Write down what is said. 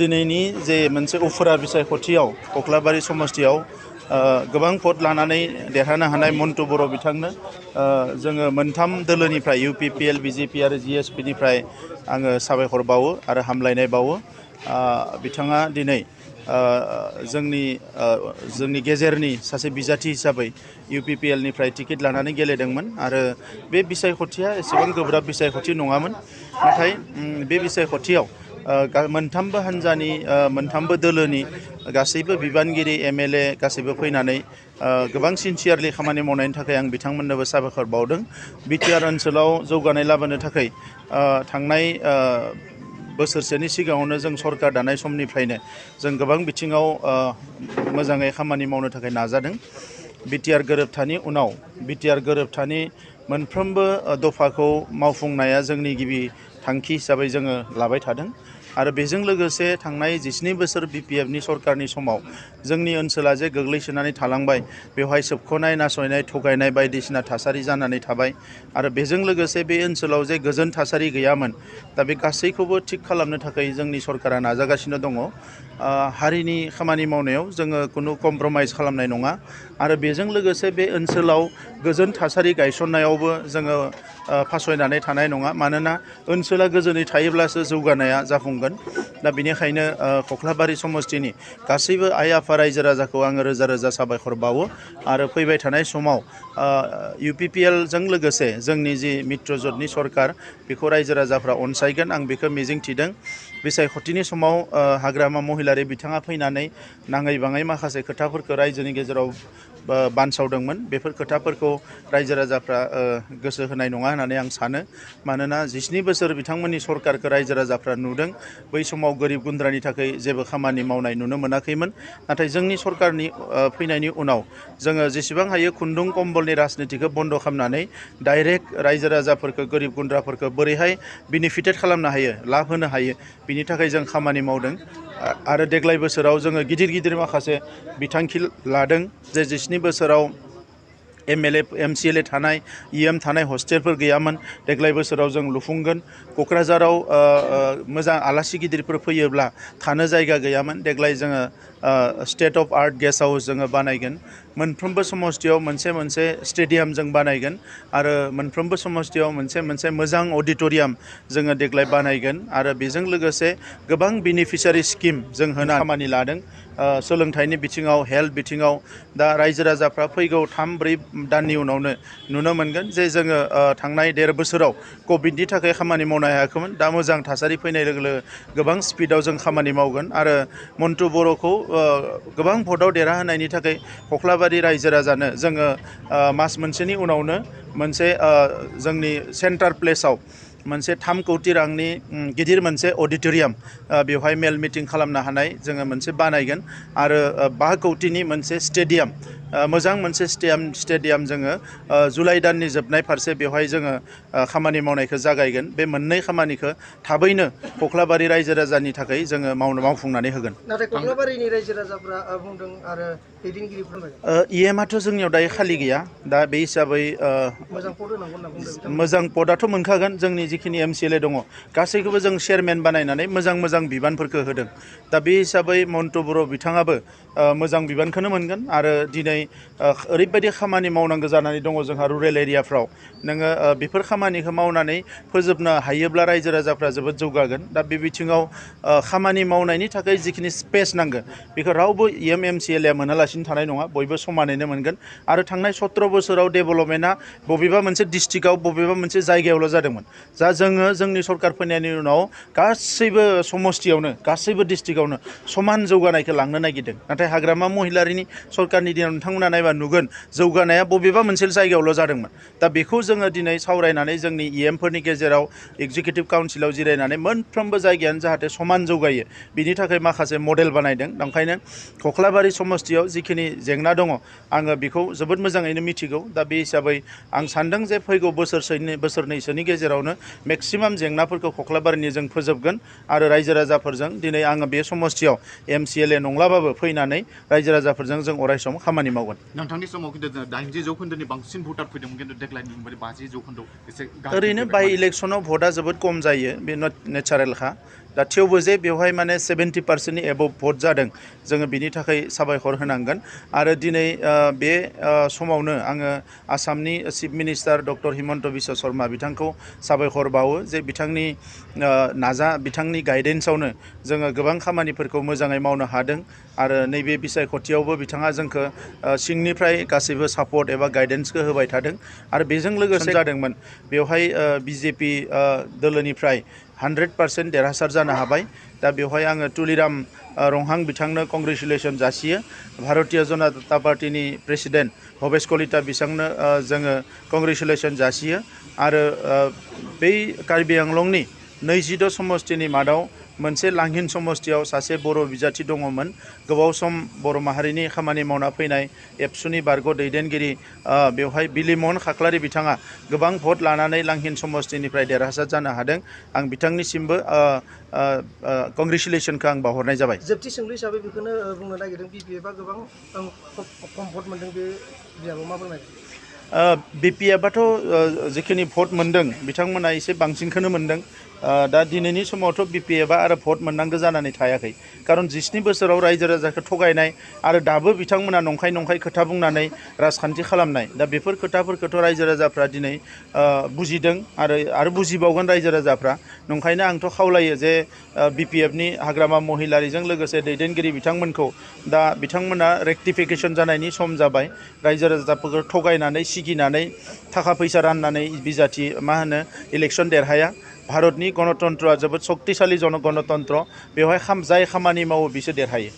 दिनैनि जे मोनसे उफुरा बिसायख'थियाव कक्लाबारि समस्तियाव गोबां भट लानानै देरहानो हानाय मन्टु बर' बिथांनो जोङो मोनथाम दोलोनिफ्राय UPPL, BJP आरो GSP निफ्राय आङो साबायखर बावो आरो हामलायनाय बावो। बिथाङा दिनै जोंनि गेजेरनि सासे बिजाथि हिसाबै UPPL निफ्राय टिकेट लानानै गेलेदोंमोन आरो बे बिसायख'थिया एसेबां गोब्राब बिसायख'थि नङामोन। नाथाय बे बिसायख'थियाव मोनथामबो हान्जानि मोनथामबो दोलोनि गासैबो बिबानगिरि MLA गासैबो फैनानै गोबां सिनसियारलि खामानि मावनायनि थाखाय आं बिथांमोननोबो साबायखर बावदों। बिटिआर ओनसोलाव जौगानाय लाबोनो थाखाय थांनाय बोसोरसेनि सिगाङावनो जों सरकार दानाय समनिफ्रायनो जों गोबां बिथिङाव मोजाङै खामानि मावनो थाखाय नाजादों। बिटिआर गोरोबथानि उनाव बिटिआर गोरोबथानि मोनफ्रोमबो दफाखौ मावफुंनाया जोंनि गिबि थांखि हिसाबै जोङो लाबाय थादों आरो बेजों लोगोसे थांनाय 19 बोसोर BPF नि सरकारनि समाव जोंनि ओनसोला जे गोग्लैसोनानै थालांबाय, बेवहाय सोबख'नाय, नासयनाय, थगायनाय बायदिसिना थासारि जानानै थाबाय आरो बेजों लोगोसे बे ओनसोलाव जे गोजोन थासारि गैयामोन, दा बे गासैखौबो थिग खालामनो थाखाय जोंनि सरकारा नाजागासिनो दङ। हारिनि खामानि मावनायाव जोङो खुनु कमप्रमाइज खालामनाय नङा आरो बेजों लोगोसे बे ओनसोलाव गोजोन थासारि गायसननायावबो जोङो फासयनानै थानाय नङा। मानोना ओनसोला गोजोनै थायोब्लासो जौगानाया जाफुंगोन। दा बेनिखायनो कक्लाबारि समस्तिनि गासैबो आइ आफा रायजो राजाखौ आङो रोजा रोजा साबायखर बावो आरो फैबाय थानाय समाव UPPL जों लोगोसे जोंनि जि मित्रजोटनि सरकार बेखौ रायजो राजाफ्रा अनसायगोन, आं बेखौ मिजिंथिदों। बिसायख'थिनि समाव हाग्रामा महिलारि बिथाङा फैनानै नाङै बाङै माखासे खोथाफोरखौ रायजोनि गेजेराव बानसावदोंमोन। बेफोर खोथाफोरखौ रायजो राजाफ्रा गोसो होनाय नङा होननानै आं सानो। मानोना 19 बोसोर बिथांमोननि सरकारखौ रायजो राजाफ्रा नुदों। बै समाव गोरिब गुन्द्रानि थाखाय जेबो खामानि मावनाय नुनो मोनाखैमोन। नाथाय जोंनि सरकारनि फैनायनि उनाव जोङो जेसेबां हायो खुन्दुं कम्बलनि राजनितिखौ बन्द' खालामनानै डाइरेक्ट रायजो राजाफोरखौ गोरिब गुन्द्राफोरखौ बोरैहाय बेनिफिटेड खालामनो हायो, लाब होनो हायो, बिनि थाखाय जों खामानि मावदों। आरो देग्लाय बोसोराव जोङो गिदिर गिदिर माखासे बिथांखि लादों जे 19 बोसोराव MLA MCLA थानाय EM थानाय हस्टेलफोर गैयामोन, देग्लाय बोसोराव जों लुफुंगोन। क'क्राझाराव मोजां आलासि गिदिरफोर फैयोब्ला थानो जायगा गैयामोन, देग्लाय जोङो state of art guest house जोङो बानायगोन। मोनफ्रोमबो समस्तियाव मोनसे स्टेडियाम जों बानायगोन आरो मोनफ्रोमबो समस्तियाव मोनसे मोजां अडिट'रियाम जोङो देग्लाय बानायगोन आरो बेजों लोगोसे गोबां बेनिफिसियारि स्किम जों होनो खामानि लादों। सोलोंथाइनि बिथिङाव, हेल्थ बिथिङाव दा रायजो राजाफ्रा फैगौ 3-4 दाननि उनावनो नुनो मोनगोन जे जोङो थांनाय 1.5 बोसोराव कभिडनि थाखाय खामानि मावनो हायाखैमोन। दा मोजां थासारि फैनाय लोगो लोगो गोबां स्पिडआव जों खामानि मावगोन आरो मन्टु बर'खौ गोबां भटआव देरहाहोनायनि थाखाय कक्लाबारि रायजो राजानो जोङो मास मोनसेनि उनावनो मोनसे जोंनि सेन्टार प्लेसाव मोनसे 3 कौटि रांनि गिदिर मोनसे अडिट'रियाम बेवहाय मेल मिटिं खालामनो हानाय जोङो मोनसे बानायगोन आरो 5 कौटिनि मोनसे स्टेडियाम, मोजां मोनसे स्टेडियाम जोङो जुलाइ दाननि जोबनाय फारसे बेवहाय जोङो खामानि मावनायखौ जागायगोन। बे मोननै खामानिखौ थाबैनो कक्लाबारि रायजो राजानि थाखाय जोङो मावफुंनानै होगोन। नाथाय कक्लाबारिनि रायजो राजाफ्रा बुंदों आरो दैदेनगिरिफोरा EMआथ' जोंनियाव दायो खालि गैया। दा बे हिसाबै मोजां पद होनांगौ होनना बुंदों। मोजां पदआथ' मोनखागोन। जोंनि जिखिनि MCLA दङ गासैखौबो जों चेयारमेन बानायनानै मोजां बिबानफोरखौ होदों। दा बे हिसाबै मन्टु बर' बिथाङाबो मोजां बिबानखौनो मोनगोन आरो दिनै ओरैबायदि खामानि मावनांगौ जानानै दङ जोंहा रुरेल एरियाफ्राव। नोङो बेफोर खामानिखौ मावनानै फोजोबनो हायोब्ला रायजो राजाफ्रा जोबोद जौगागोन। दा बे बिथिङाव खामानि मावनायनि थाखाय जिखिनि स्पेस नांगौ बेखौ रावबो EM MCLA मोनालासिनो थानाय नङा, बयबो समानैनो मोनगोन। आरो थांनाय 17 बोसोराव डेभेलपमेन्टआ बबेबा मोनसे डिस्ट्रिक्टआव बबेबा मोनसे जायगायावल' जादोंमोन। जा जोङो जोंनि सरकार फैनायनि उनाव गासैबो समस्तियावनो, गासैबो डिस्ट्रिक्टआवनो समान जौगानायखौ लांनो नागिरदों। नाथाय हाग्रामा महिलारिनि सरकारनि दिनाव नोंथांमोना नायबा नुगोन जौगानाया बबेबा मोनसे जायगायावल' जादोंमोन। दा बेखौ जोङो दिनै सावरायनानै जोंनि EMफोरनि गेजेराव एग्जिकिउटिभ काउन्सिलाव जिरायनानै मोनफ्रोमबो जायगायानो जाहाथे समान जौगायो बिनि थाखाय माखासे मडेल बानायदों। ओंखायनो कक्लाबारि समस्तियाव जिखिनि जेंना दङ आङो बेखौ जोबोद मोजाङैनो मिथिगौ। दा बे हिसाबै आं सान्दों जे फैगौ बोसोरनैसोनि गेजेरावनो मेक्सिमाम जेंनाफोरखौ कक्लाबारिनि जों फोजोबगोन आरो रायजो राजाफोरजों दिनै आङो बे समस्तियाव MCLA नंलाबाबो फैनानै रायजो राजाफोरजों जों अरायसम खामानि मावगोन। मावगोन। नोंथांनि समाव खिन्थु 80% बांसिन भटार फैदोंमोन खिन्थु देग्लायनि 50% एसे ओरैनो बाइ इलेक्सनाव भटआ जोबोद खम जायो बे नेचारेलखा दा थेवबो जे बेवहाय माने 70% एबभ भट जादों जोङो बिनि थाखाय साबायखर होनांगोन आरो दिनै बे समावनो आङो आसामनि chief minister doctor Himanta Biswa Sharma बिथांखौ साबायखर बावो जे बिथांनि गाइडेन्सआवनो जोङो गोबां खामानिफोरखौ मोजाङै मावनो हादों आरो नैबे बिसायख'थियावबो बिथाङा जोंखौ सिंनिफ्राय गासैबो सापर्ट एबा गाइडेन्सखौ होबाय थादों आरो बेजों लोगोसे जादोंमोन बेवहाय बिजेपि दोलोनिफ्राय 100% देरहासार जानो हाबाय दा बेवहाय आङो तुलिराम रंहां बिथांनो कंग्रेचुलेसन जासियो भारतीय जनता पार्टीनि प्रेसिडेन्ट भबेश कलिता बिथांनो जोङो कंग्रेचुलेसन जासियो आरो बै कार्बि आंलंनि 22 समष्टिनि मादाव मोनसे लांहिन समष्टियाव सासे बर' बिजाथि दङमोन गोबाव सम बर' माहारिनि खामानि मावना फैनाय एबसुनि बारग' दैदेनगिरि बेवहाय बिलिमन खाख्लारि बिथाङा गोबां भट लानानै लांहिन समष्टिनिफ्राय देरहासार जानो हादों आं बिथांनिसिमबो कंग्रेचुलेसनखौ आं बावहरनाय जाबाय। जोबथि सोंलु हिसाबै बेखौनो बुंनो नागिरदों BPFआ गोबां खम भट मोनदों बे बिजाबाव मा फोरमायगोन? BPFआथ' जिखिनि भट मोनदों बिथांमोना एसे बांसिनखौनो मोनदों दा दिनैनि समावथ' BPFआ आरो भट मोननांगौ जानानै थायाखै खारन 17 बोसोराव रायजो राजाखौ थगायनाय आरो दाबो बिथांमोना नंखाय खोथा बुंनानै राजखान्थि खालामनाय दा बेफोर खोथाफोरखौथ' रायजो राजाफ्रा दिनै बुजिदों आरो बुजिबावगोन रायजो राजाफ्रा नंखायनो आंथ' खावलायो जे BPFनि हाग्रामा महिलारिजों लोगोसे दैदेनगिरि बिथांमोनखौ दा बिथांमोना रेक्टिफिकेसन जानायनि सम जाबाय रायजो राजाफोरखौ थगायनानै सिगिनानै थाखा फैसा राननानै बिजाथि इलेक्सन देरहाया भारतनि गणतन्त्रआ जोबोद शक्तिशाली गणतन्त्र बेवहाय जाय खामानि मावो बिसोर देरहायो।